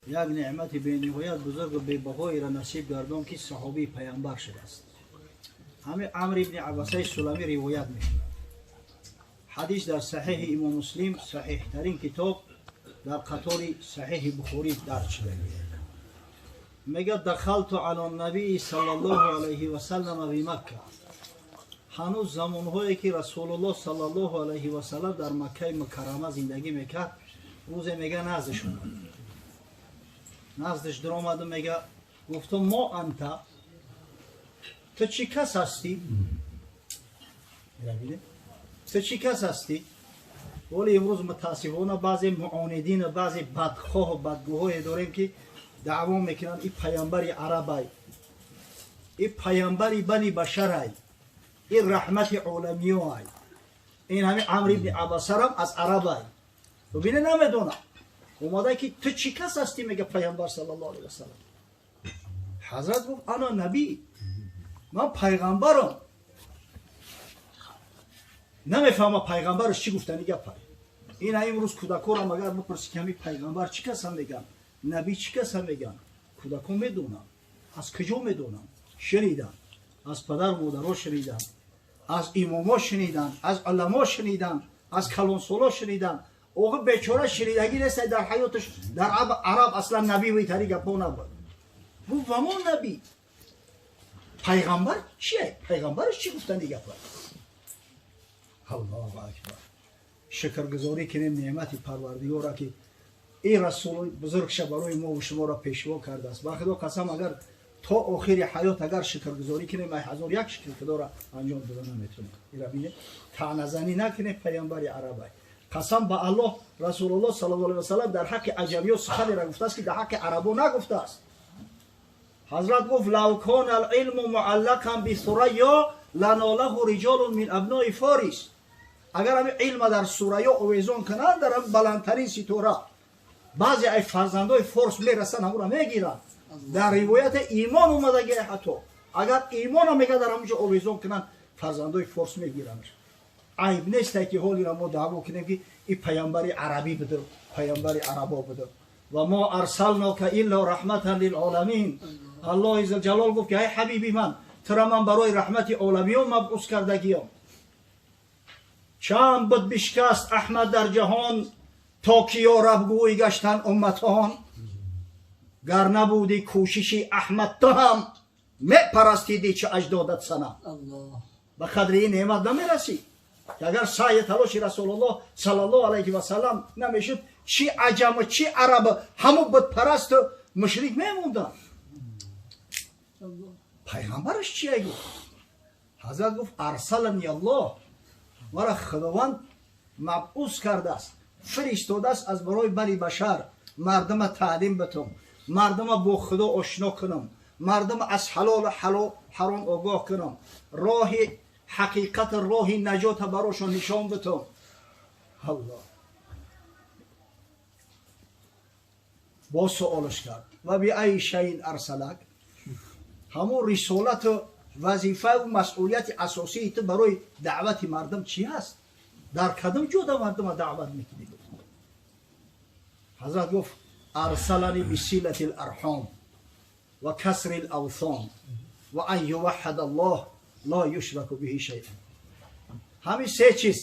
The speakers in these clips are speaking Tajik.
Як неъмати бениҳоят бузургу бебаҳоеро насиб гардон, ки саҳобии паямбар шудааст. Ҳамин Амр ибни Абасаи Суламӣ ривоят мекунад. Ҳадис дар Саҳеҳи Имом Муслим, саҳеҳтарин китоб дар қатори Саҳеҳи Бухорӣ дарҷ шуда. Мегӯяд: дахалту ала набии саллаллоҳу алайҳи васаллама бимакка. Ҳанӯз замонҳое ки Расулуллоҳ саллаллоҳу алайҳи васаллам дар Маккаи Мукаррама зиндагӣ мекард, рӯзе, мега, наздиш омад. Наздиш даромаду, мега, гуфтум: мо анта, ту чӣ кас ҳастӣ? Ту чӣ кас ҳастӣ? Вале имрӯз, мутаассифона, баъзе муонидину баъзе бадхоҳу бадгӯҳое дорем, ки даъво мекунанд: и паямбари арабай, и паямбари бани башарай, и раҳмати оламиёай. Ин ҳамин Амр ибни Абасарам аз арабай. Бубине, намедонам, омада ки ту чӣ кас ҳастӣ? Мега паямбар саллаллоҳу алайҳи васалам. Ҳазрат гуфт: ана набӣ, ман пайғамбарам. Намефаҳма пайғамбараш чӣ гуфтани гапай. Ина имрӯз кӯдакорам агар бипурсӣ, ки ҳамин пайғамбар чӣ каса меган, набӣ чӣ каса меган, кӯдако медонанд. Аз куҷо медонанд? Шуниданд, аз падару модаро шуниданд, аз имомо шуниданд, аз уламо шуниданд, аз калонсоло шуниданд. Оғи бечора шунидагӣ нест дар ҳаёташ. Дар араб аслан набӣ витари гапо набуд. Гуфт: ва мо набӣ, пайғамбар чие? Пайғамбараш чӣ гуфтани гапа? Аллоҳу акбар! Шукргузорӣ кунем неъмати Парвардигора, ки ин расули бузургша барои мо шуморо пешво кардааст. Ба Худо қасам, агар то охири ҳаёт агар шукргузорӣ кунем, ай ҳазор як шукри Худоро анҷом дода наметонем. Ира бинед, таъназанӣ накунем, паямбари арабай. Қасам ба Аллоҳ, Расулуллоҳ саллаллоҳу алайҳи васаллам дар ҳаққи аҷамиё суханеро гуфтааст, ки дар ҳаққи арабо нагуфтааст. Ҳазрат гуфт: лав кона алилму муаллақан бисурайё ланолаҳу риҷолун мин абнои форис. Агар ҳамин илма дар Сурайё овезон кунанд, дар баландтарин ситора, баъзе ай фарзандои форс мерасанд, ҳамура мегиранд. Дар ривояти имон омадаги, ҳатто агар имона, мега, дар ҳамунҷо овезон кунанд, фарзандои форс мегиранд. Айб несте, ки ҳолира мо даъво кунем, ки и паямбари арабӣ буду, паямбари арабо буду. Ва мо арсалнока илло раҳматан лилоламин. Аллоҳи зулҷалол гуфт, ки ай ҳабиби ман, тура ман барои раҳмати оламиён мабъус кардагиём. Чанд буд бишкаст Аҳмад дар ҷаҳон, то ки ёрабгӯй гаштанд умматон. Гар набуди кӯшиши Аҳмад, ту ҳам мепарастидӣ чӣ аҷдодат санам. Ба қадри ин неъмат намерасӣ, ки агар саъи талоши Расулуллоҳ саллаллоҳу алайҳи васаллам намешуд, чӣ аҷаму чӣ арабу ҳаму бутпарасту мушрик мемонданд. Пайғамбараш чия гуфт? Ҳазрат гуфт: арсалани Аллоҳ, мара Худованд мабъус кардааст, фиристодааст аз барои бани башар, мардума таълим битум, мардума бо Худо ошно кунам, мардума аз ҳалолу ҳаром огоҳ кунам, роҳи ҳақиқати, роҳи наҷота барошон нишон битум. Аллоҳ боз суолаш кард: ва биайи шайин арсалак? Ҳамун рисолату вазифаву масъулияти асосии ту барои даъвати мардум чӣ ҳаст? Дар кадом ҷода мардума даъват мекунӣ? Гуфт. Ҳазрат гуфт: арсалани бисилати ларҳом ва касри лавсон ва ан юваҳҳада Аллоҳ ло юшраку биҳи шайъан. Ҳамин се чиз.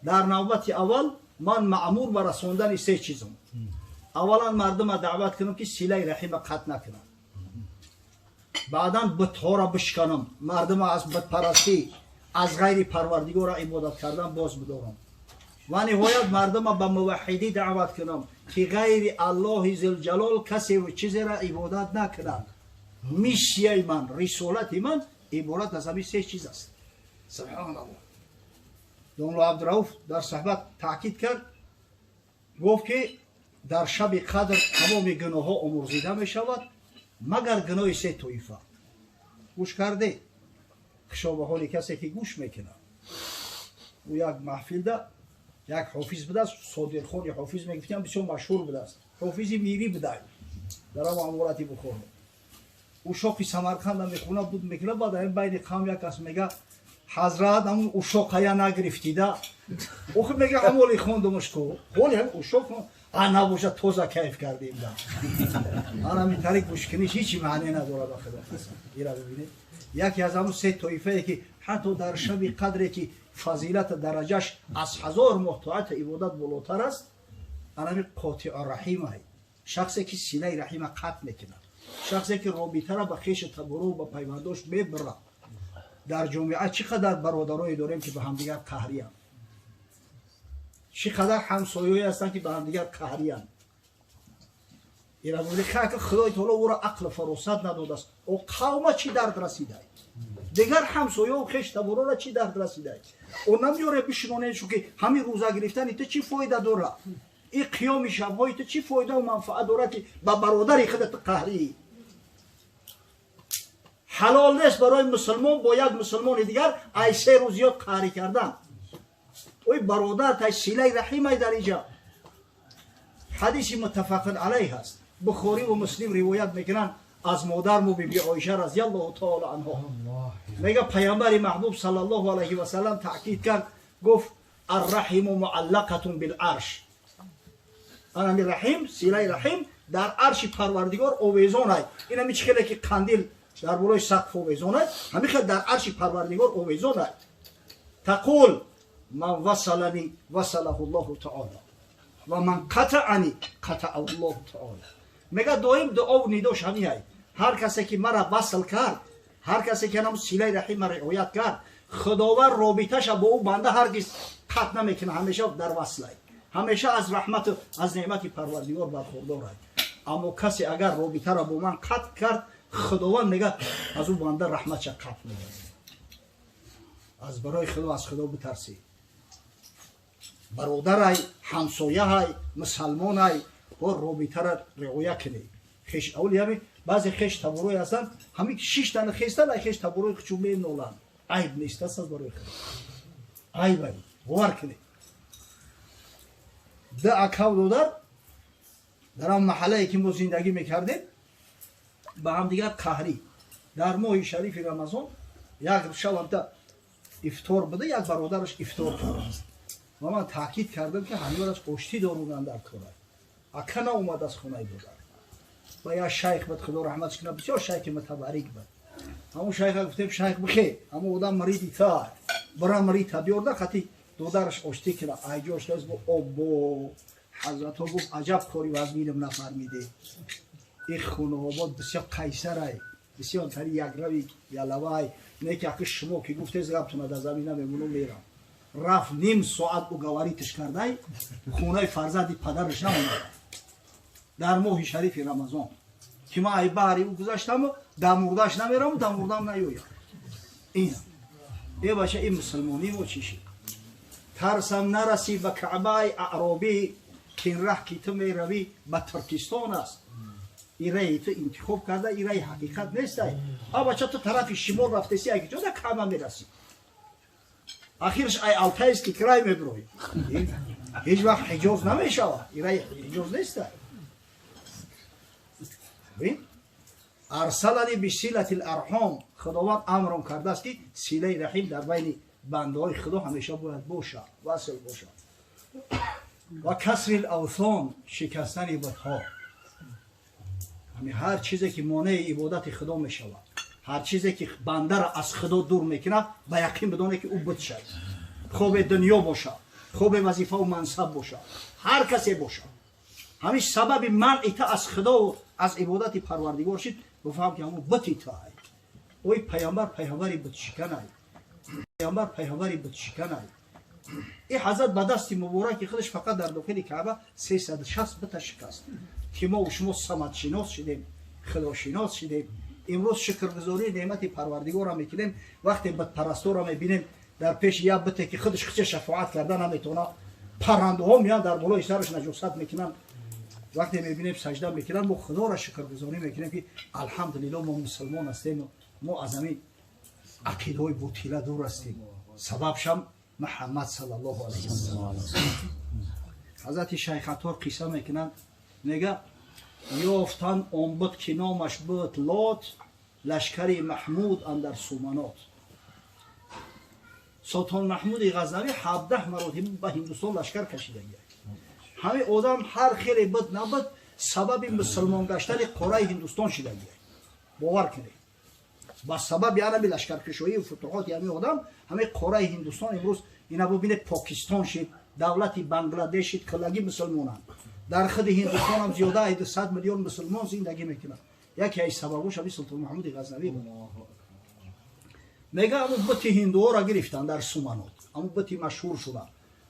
Дар навбати аввал ман маъмур ба расондани се чизам. Аввалан, мардума даъват кунам, ки силаи раҳима қатъ накунам. Баъдан бутҳоро бишканам, мардума аз бутпарастӣ, аз ғайри Парвардигора ибодат кардан боз бидорам ва ниҳоят мардума ба муваҳҳидӣ даъват кунам, ки ғайри Аллоҳи зулҷалол касеву чизеро ибодат накунанд. Миссияи ман, рисолати ман иборат аз ҳамин се чиз аст. Субҳаналлоҳ! Домло Абдурауф дар суҳбат таъкид кард, гуфт, ки дар шаби қадр тамоми гуноҳҳо омурзида мешавад, магар гуноҳи се тоифа. Гӯш карде? Хушо ба ҳоли касе, ки гӯш мекунад. Ӯ як маҳфилда як ҳофиз будааст, Содирхони ҳофиз мегуфтиам, бисёр машҳур будааст, ҳофизи мирӣ буда дар ам аморати Бухоро. Ушоқи Самарқанда мехона буд, мекуна. Баъд ин байни қавм як кас мега: ҳазрат, ҳамун ушоқая нагирифтида? Охи, мега, ҳамоли хондумаш ку, ҳоли ҳам ушоқ. Набошад, тоза кайф кардем. Да, ана тариқ гӯшкуниш ҳичи маъне надорад, ба Худо қасам. Ира бибинед, яке аз ҳамун се тоифае, ки ҳатто дар шаби қадре, ки фазилата дараҷаш аз 1000 моҳ тоата ибодат болотар аст, анами қотиъ раҳимай, шахсе ки силаи раҳима қатъ мекунад, шахсе ки робитара ба хешу табору ба пайвандош мебирад. Дар ҷомеа чӣ қадар бародарое дорем, ки ба ҳамдигар қаҳриянд, чӣ қадар ҳамсояое ҳастанд, ки ба ҳамдигар қаҳриянд. Худои таоло ӯро ақлу фаросат надодааст. О, қавма чӣ дард расидай, дигар ҳамсояу хеш таборора чӣ дард расидай? О, намеёре бишинонешу, ки ҳамин рӯза гирифтани ту чӣ фоида дорад, и қиёми шабҳои ту чӣ фоидау манфаат дорад, ки ба бародари худат қаҳрӣ? Ҳалол нест барои мусулмон бо як мусулмони дигар ай 3 рӯз зиёд қаҳрӣ кардан. Ой, бародар тай, силаи раҳимай. Дар иҷа ҳадиси муттафақун алайҳ аст, Бухориву Муслим ривоят мекунанд аз модарму биби Оиша разиаллоҳу таола анҳо. Мега, паямбари маҳбуб саллаллоҳу алайҳи васалам таъкид кард, гуфт: «Арраҳиму муаллақатун биларш». Анами раҳим, силаи раҳим дар арши Парвардигор овезонай. Инами чӣ хеле ки қандил дар болои сақф овезонай, ҳамин хел дар арши Парвардигор овезонай. Тақул: «Ман васалани васалаҳу ллоҳу таола ва ман қатаани қатааху ллоҳу таола». Мега, доим дуову нидош ҳамиай: ҳар касе ки мара васл кард, ҳар касе ки анам силаи раҳима риоят кард, Худованд робиташа бо ӯ банда ҳаргиз қатъ намекунад, ҳамеша дар васлай, ҳамеша аз раҳмату аз неъмати Парвардигор бархурдорай. Аммо касе агар робитаро бо ман қатъ кард, Худованд, мега, аз ӯ банда раҳматша қатъ мекунад. Аз барои Худо, аз Худо битарсӣ. Бародарай, ҳамсояҳай, мусалмонай, бо робитара риоя кунӣ. Хеш аввали ҳами баъзе хеш таборое ҳастанд, ҳами шиштана хестан, ай хеш таборои хучу меноланд. Айб нест аст аз барои Худо, айб ай, бовар кунед. Ду акав додар дар ҳам маҳаллае, ки мо зиндагӣ мекардем, ба ҳамдигар қаҳрӣ. Дар моҳи шарифи Рамазон як шаб ҳамта ифтор буда, як бародараш ифтор кардааст ва ман таъкид кардам, ки ҳамёраш оштӣ дорунанд дар кора. Ака наомад аз хонаи додар ва як шайх буд, Худо раҳматш кунад, бисёр шайхи мутабарик буд. Ҳамон шайха гуфтем: «Шайх, бихе, ҳамон одам мариди та бира, марита биёрда, хати додараш оштӣ кунад». Айҷош гуфт: «Оббо, ҳазратҳо», гуфт, «аҷаб кори вазминам нафармиде. И Хунообод бисёр қайсарай, бисёр тари якрави ялавай не, ки аки шумо ки гуфтез, гаптона дар замин намемону, мерам». Рафт, ним соат уговорить ш кардай, хонаи фарзанди падараш наомад. Дар моҳи шарифи Рамазон, ки ман ай баҳри ӯ гузаштаму дар мурдаш намераму, дар мурдам наёям. Ин э бача, ин мусулмонӣ мо чӣ шид? Тарсам нарасӣ ба Каъбаи аъробӣ, кин раҳ ки ту меравӣ ба Туркистон аст. Ираи ту интихоб карда, ираи ҳақиқат нестай. А бача, ту тарафи шимол рафтеси, ай куҷо да Каъба мерасӣ? Ахирш ай Алтайский край мебироӣ, ҳеҷ вақт Ҳиҷоз намешавад. Ираи Ҳиҷоз нестай. Бин, арсалани бисилати ларҳом. Худованд амром кардааст, ки силаи раҳим дар байни бандаҳои Худо ҳамеша бояд бошад, васл бошад. Ва касри лавсон, шикастани бутҳо. Ҳами ҳар чизе ки монеи ибодати Худо мешавад, ҳар чизе ки бандаро аз Худо дур мекунад, ба яқин бидоне, ки ӯ бут шад. Хобе дунё бошад, хобе вазифаву мансаб бошад, ҳар касе бошад, ҳамин сабаби манъи та аз Худову аз ибодати Парвардигор шид, бифаҳм, ки ҳамон бути туай. Ой, паямбар паямбари бутшиканай, паямбар паямбари бутшиканай. И ҳазрат ба дасти мубораки худаш фақат дар дохили Каъба 360 бита шикаст, ки мо шумо самадшинос шидем, худошинос шидем. Имрӯз шукргузории неъмати Парвардигорро мекунем, вақте бутпарасторо мебинем дар пеши як бите, ки худаш хича шафоат карда наметавонад, паррандаҳо меянд, дар болои сараш наҷосат мекунанд. Вақте мебинем, сажда мекунанд, мо Худоро шукргузорӣ мекунем, ки алҳамдулилло, мо мусулмон ҳастем, мо аз ҳамин ақидаҳои ботила дур ҳастем. Сабабшам Муҳаммад саллаллоҳу алайҳи васалам. Ҳазрати Шайхатор қисса мекунанд, мега, ёфтан он буд, ки номаш буд Лот, лашкари Маҳмуд андар Суманот. Султон Маҳмуди Ғазнавӣ 17 маротиба ба Ҳиндустон лашкар кашидагия. Ҳамин одам ҳар хеле буд набуд, сабаби мусулмон гаштани қораи Ҳиндустон шидагия. Бовар кунед. Ба сабаби ҳами лашкаркушоӣ футуҳоти ҳамин одам ҳамин қораи Ҳиндустон имрӯз ина бубинед, Покистон шид, давлати Бангладеш шид, киллагӣ мусулмонанд. Дар худи Ҳиндустон ҳам зиёда аз 200 миллион мусулмон зиндагӣ мекунанд. Яке аз сабабош ҳамин Султон Маҳмуди Ғазнавӣ буд. Мега ҳамун бити ҳиндуҳоро гирифтанд дар Суманот. Ҳамун бити машҳур шуда.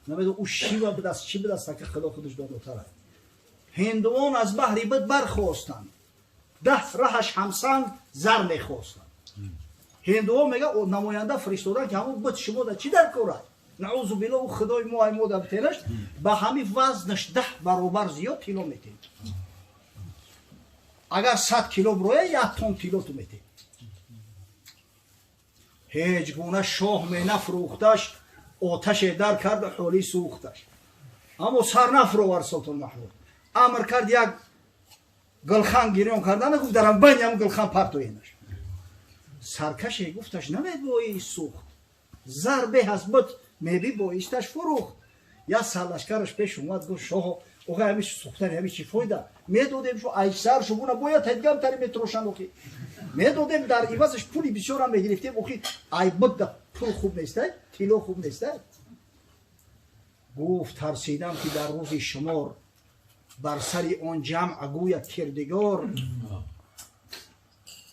Намедонам ӯ Шива будаст, чӣ будаст, ки Худо худаш донотар аст. Ҳиндуон аз баҳри бит бархостанд. 10 раҳаш ҳамсанг зар мехостанд. Ҳиндуҳо мега намоянда фиристоданд, ки ҳамун бит шумо да чӣ дар кор аст? Наузу биллоҳ, ӯ худои мо ай мо да битенаш, ба ҳамин вазнаш 10 баробар зиёд тилло метем. Агар 100 кило бироя, 1 тон тилло ту метем. Ҳеҷ гуна шоҳ менафрӯхташ, оташе дар карда ҳоли сӯхташ. Аммо сар нафуровард Султон Маҳмуд. Амр кард як гулхан гирён кардана, гуфт дарам байни ҳам гулхан партоенаш. Саркаше гуфташ намебои сӯхт. Зар беҳ аз бут меби боисташ фурӯхт. Як сарлашкараш пеш омад, гуфт шоҳо, оға ҳами сӯхтани ҳами чӣ фоида? Медодем шу айсар шубуна бояд ҳедгам тари метрошан охи. Медодем дар ивазаш пули бисёрам мегирифтем, охи ай бут да пул хуб нестай, тилло хуб нестай. Гуфт тарсидам ки дар рӯзи шумор бар сари он ҷамъ гӯяд кирдигор.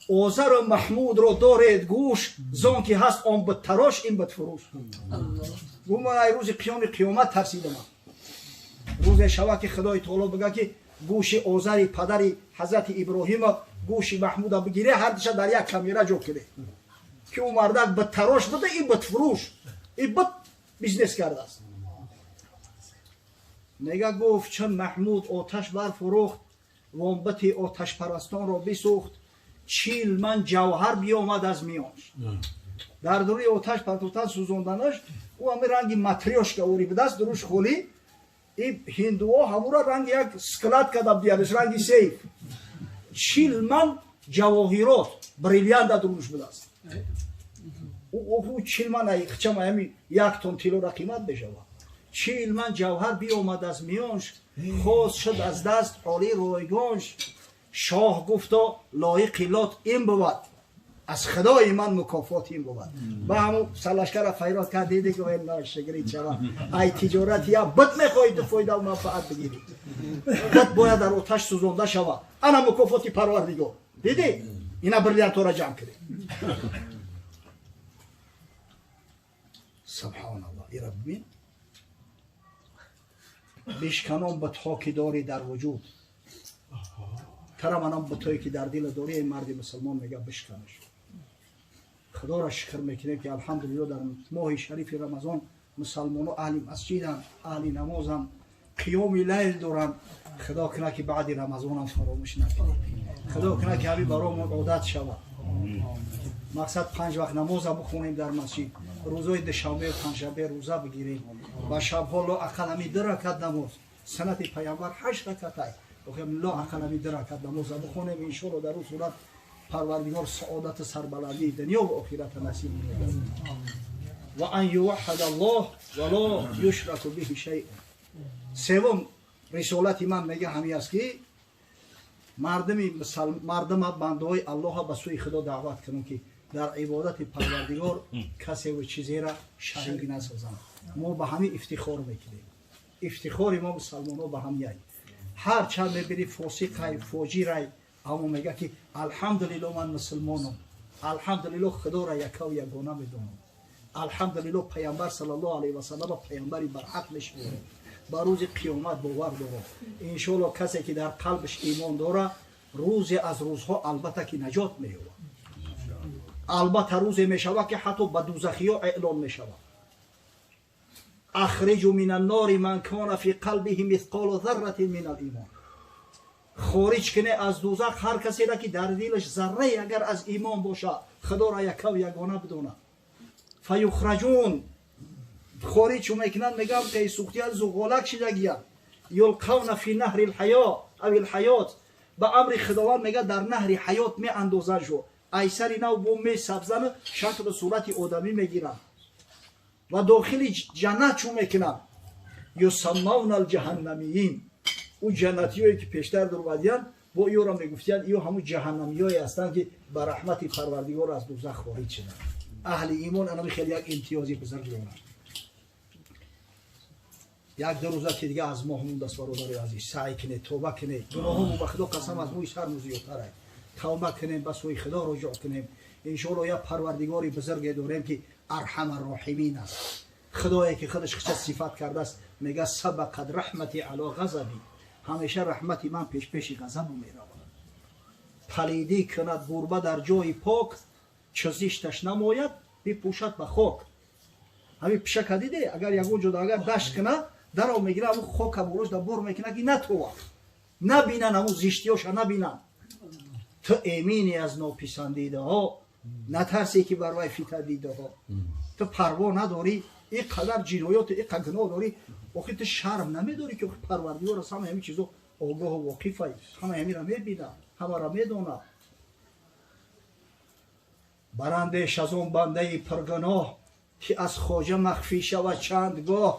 Озару Маҳмудро доред гӯш, зон ки ҳаст он буттарош, ин бутфурӯш. Гуфт ман ай рӯзи қиёми қиёмат тарсидам. Рӯзе шава ки Худои таоло бигӯяд ки гӯши Озари падари ҳазрати Иброҳима гӯши Маҳмуда бигире, ҳар диша дар як камера ҷо кунед. Ки ӯ мардак буттарош буда, ин бутфурӯш, ин бут бизнес кардааст. Мега гуфт чун Маҳмуд оташ барфурӯхт, вон бити оташпарастонро бисӯхт, 40 ман ҷавҳар биёмад аз миёнш. Дар дуруи оташ партофтан сӯзонданаш, ӯ ҳамин ранги матрёшка ори будааст, дуруш холӣ. И ҳиндуҳо ҳамура ранги як склад карда будиянаш, ранги сейф. 40 ман ҷавоҳирот, бриллиант дар дуруш будааст. Ӯ 40 ман хчам ҳами 1 тон тиллоро қимат мешавад. 40 ман ҷавҳар биёмад аз миёнш, хост шуд аз даст ҳоли ройгонш. Шоҳ гуфто лоиқи лот ин бувад, аз худои ман мукофот ин бувад. Ба ҳамун сарлашкара файрод кард, диди ки ношигирӣ чава ай тиҷорати я бут мехоҳӣ ту фоидаву манфаат бигирӣ, бут бояд дар оташ сӯзонда шавад. Ана мукофоти Парвардигор, дидӣ? Ина бриллиантҳоро ҷамъ кунед. Субҳоналлоҳ, ира бибин, бишканон бутҳо ки дорӣ дар вуҷуд, тараманон бутҳое ки дар дила дорӣ, эй марди мусулмон, мега бишканаш. Худоро шукр мекунем ки алҳамдулиллоҳ дар моҳи шарифи Рамазон мусалмоно аҳли масҷиданд, аҳли намозанд, қиёми лайл доранд. Худо кунад ки баъди Рамазонам фаромӯш накунем. Худо кунад ки ҳамин баромон одат шавад. Мақсад 5 вақт намоза бихонем дар масҷид, рӯзои душанбе панҷшанбе рӯза бигирем ва шабҳо лоақал ҳамин 2 ракат намоз. Санати Паямбар 8 ракатай. Ло ақал ҳамин 2 ракат намоза бихонем, иншоалло дар ӯ сурат Парвардигор саодату сарбаландии дунё ва охирата насиб мегардад. Ва ан юваххад Аллоҳ ва ло юшраку биҳи шайъ. Севум рисолати ман мега ҳамин аст ки мардума бандаҳои Аллоҳа ба сӯи Худо даъват кунем, ки дар ибодати Парвардигор касеву чизеро шарик насозанд. Мо ба ҳамин ифтихор мекунем. Ифтихори мо мусалмонҳо ба ҳамин. Ҳар чанд мебинӣ фосиқай, фоҷирай, аммо мега ки алҳамдулиллоҳ ман мусулмонам, алҳамдулиллоҳ Худоро якаву ягона медонам, алҳамдулиллоҳ Паямбар саллаллоҳу алайҳи васаллам паямбари барҳақ мешуморам, ба рӯзи қиёмат бовар дорам. Иншоаллоҳ касе ки дар қалбаш имон дора, рӯзе аз рӯзҳо албатта ки наҷот меёбад. Албатта рӯзе мешавад ки ҳатто ба дузахиё эълон мешавад. Ахриҷу мин аннори ман кона фи қалбиҳи мисқолу зарратин мин алимон. Хориҷ куне аз дузах ҳар касеро ки дар дилаш заррае агар аз имон бошад, Худоро якаву ягона бидонад. Фаюхраҷун, хориҷ мекунанд, мегӯям ки сӯхтиян зуғолак шидагиянд. Юлқавна фи наҳри лҳаё ави лҳаёт, ба амри Худованд мега дар наҳри ҳаёт меандозанд шу. Айсари нав бо месабзану шаклу сурати одамӣ мегиранд ва дохили ҷаннат чун мекунанд. يسمون الجهنميين. Ӯ ҷаннатиёе ки пештар дуромадиянд, бо иёро мегуфтиянд, иё ҳамун ҷаҳаннамиёе ҳастанд, ки ба раҳмати Парвардигор аз дузах хориҷ шуданд. Аҳли имон анами хеле як имтиёзи бузург доранд. Як ду рӯза ки дига аз моҳ мондааст, бародари азиз, саъй кунед, тавба кунед. Гуноҳҳомо, ба Худо қасам, аз мӯи сармо зиёдтар. Тавба кунем, ба сӯи Худо руҷӯъ кунем. Иншоалло, як Парвардигори бузурге дорем, ки Арҳама Роҳимин аст. Худое ки худаш хича сифат кардааст, мега: سبقت رحمتي على غضبي. Ҳамеша раҳмати ман пешпеши ғазабу меравад. Палидӣ кунад гурба дар ҷои пок, чу зишташ намояд, бипӯшад ба хок. Ҳамин пишака диде, агар ягон ҷода агар дашт кунад, даро мегира, ҳамун хока болош да бор мекунад, ки натова, набинан, ҳамун зиштиёша набинан. Ту эминӣ аз нописандидаҳо, натарсе, ки бар вай фита дидаҳо. Ту парво надорӣ, ин қадар ҷиноёту ин қадар гуноҳ дорӣ. Охи ту шарм намедорӣ, ки Парвардигор аз ҳама ҳамин чизо огоҳу воқифай, ҳама ҳаминро мебина, ҳамаро медона. Барандеш аз он бандаи пургуноҳ, ки аз хоҷа махфӣ шавад чанд гоҳ.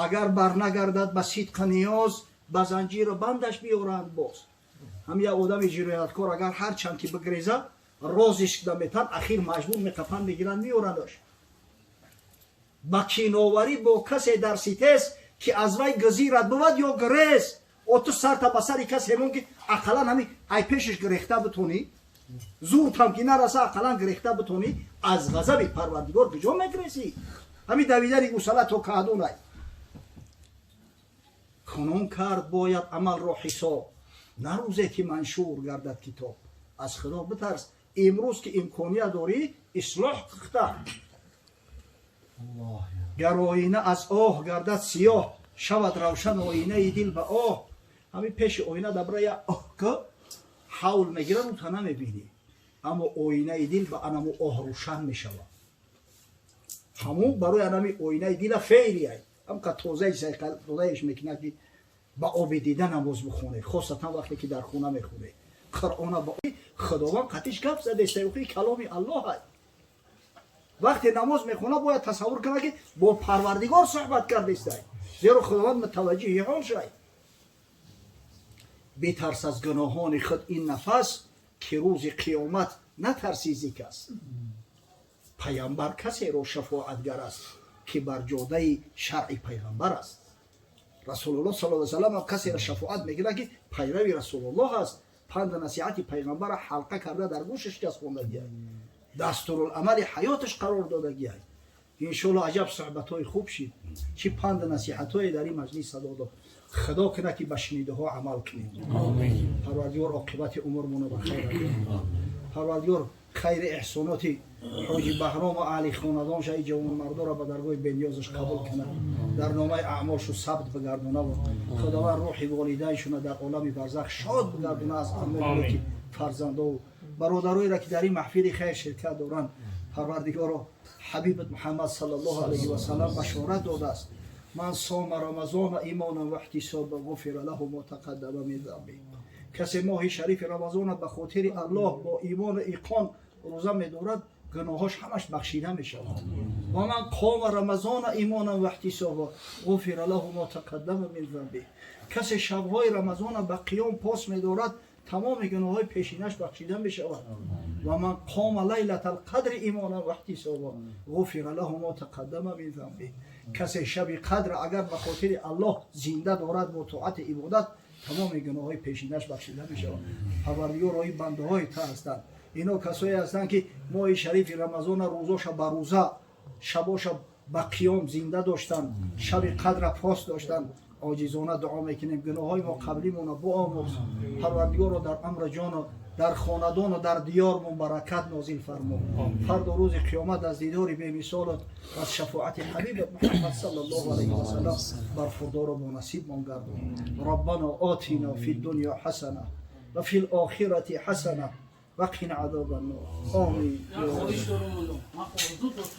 Агар барнагардад ба сидқа ниёз, ба занҷиру бандаш биёранд боз. Ҳам як одами ҷинояткор агар ҳарчанд ки бигреза, розиш наметан, ахир маҷбур меқапанд, мегиранд, меёрандаш. Ба киноварӣ бо касе дар ситез, ки аз вай гузират бувад ё гирез. О, ту сарта ба сари касе мон, ки ақаллан ҳами ай пешаш гирехта битонӣ, зуртам ки нараса, ақаллан гирехта битонӣ. Аз ғазаби Парвардигор куҷо мегирезӣ? Ҳами давидани гусала то каҳдунай. Кунун кард бояд амалро ҳисоб, на рӯзе ки маншур гардад китоб. Аз Худо битарс, имрӯз ки имконият дорӣ, ислоҳ кухта. Гар оина аз оҳ гардад сиёҳ, шавад равшан оинаи дил ба оҳ. Ҳамин пеши оина дабра я оҳ ки ҳавл мегирад, ута намебинӣ, аммо оинаи дил ба анаму оҳ рӯшан мешавад. Ҳамун барои анами оинаи дила феълияй ҳамқа тозаи сайқалдодаеш мекунад, ки ба оби дида намоз бихонед, хосатан вақте ки дар хона мехонед Қуръона. Ба Худованд қатиш гап задеста, каломи Аллоҳ. Вақте намоз мехона, бояд тасаввур кунад, ки бо Парвардигор суҳбат кардестай, зеро Худованд мутаваҷҷиҳи ҳол шай. Битарс аз гуноҳони худ ин нафас, ки рӯзи қиёмат натарсӣ зи кас. Пайғамбар касеро шафоатгар аст, ки бар ҷодаи шаръи пайғамбар аст. Расулуллоҳ сал салам касеро шафоат мекунад, ки пайрави Расулуллоҳ аст, панду насиҳати пайғамбара ҳалқа карда дар гӯшаш часпондагиай, дастуруламали ҳаёташ қарор додагиай. Иншоалло, аҷаб суҳбатҳои хуб шид, чӣ панду насиҳатҳое дар ин маҷлис садо дод. Худо кунад, ки ба шунидаҳо амал кунем. Парвардигор оқибати умурмонро ба хайр. Парвардигор хайри эҳсоноти ҳоҷи Баҳрому аҳли хонадонша, и ҷавонмардоро ба даргоҳи бениёзаш қабул кунад, дар номаи аъмолшу сабт бигардонаву Худованд рӯҳи волидайншуна дар олами барзах шод бигардона аз амоли ки фарзандову бародароеро, ки дар ин маҳфили хайр ширкат доранд. Парвардигоро, ҳабибат Муҳаммад саллаллоҳу алайҳи васалам башорат додааст: من صام رمضان إيمانا واحتسابا غفر له ما تقدم من ذنبه. Касе моҳи шарифи Рамазона ба хотири Аллоҳ бо имону иқон рӯза медорад, гуноҳош ҳамаш бахшида мешавад. ومن قام رمضان إيمانا واحتسابا غفر له ما تقدم من ذنبه. Касе шабҳои Рамазона ба қиём пос медорад, тамоми гуноҳҳои пешинаш бахшида мешавад. ومن قام ليلة القدر إيمانا واحتسابا غفر له ما تقدم من ذنبه. Касе шаби қадр агар ба хотири Аллоҳ зинда дорад бо тоату ибодат, тамоми гуноҳҳои пешинаш бахшида мешавад. Парвардигоро, ин бандаҳои та ҳастанд. Ино касое ҳастанд, ки моҳи шарифи Рамазона рӯзоша ба рӯза, шабоша ба қиём зинда доштанд, шаби қадра пос доштанд. Оҷизона дуо мекунем, гуноҳҳои мо қаблимона биомӯрз. Парвардигоро, дар амри ҷону дар хонадону дар диёрмон баракат нозил фармо. Фардо рӯзи қиёмат аз дидори бемисолат, аз шафоати ҳабибат Муҳаммад саллаллоҳу алайҳи васалам бархурдору бонасибмон гардон. ربنا آتنا في الدنيا حسنة وفي الآخرة حسنة وقنا عذاب النار. آمین. خواهش دارم. من آرزو داشتم.